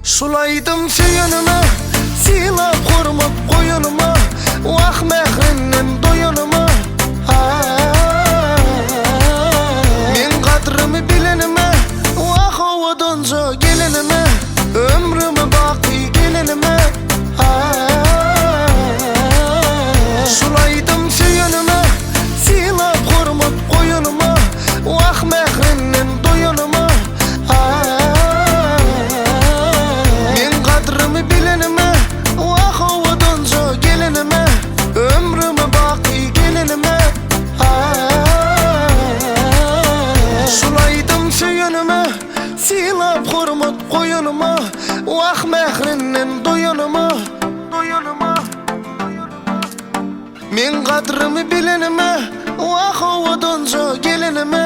Şul aýdym söýenime, sylap hormat goýanyma, wah mährinden doýanyma, ah. Meň gadrymy bilenime, wah owadanja gelinime, ömrüme baky gelinime, ah. Şul aýdym söýenime, sylap hormat goýanyma, wah mährinden doýanyma, ah. Meň gadrymy bilenime, wah owadanja gelinime, ömrüme baky gelinime, ah. Şul aýdym söýenime, sylap hormat goýanyma, wah mährinden doýanyma, doýanyma. Meň gadrymy bilenime, wah owadanja gelinime.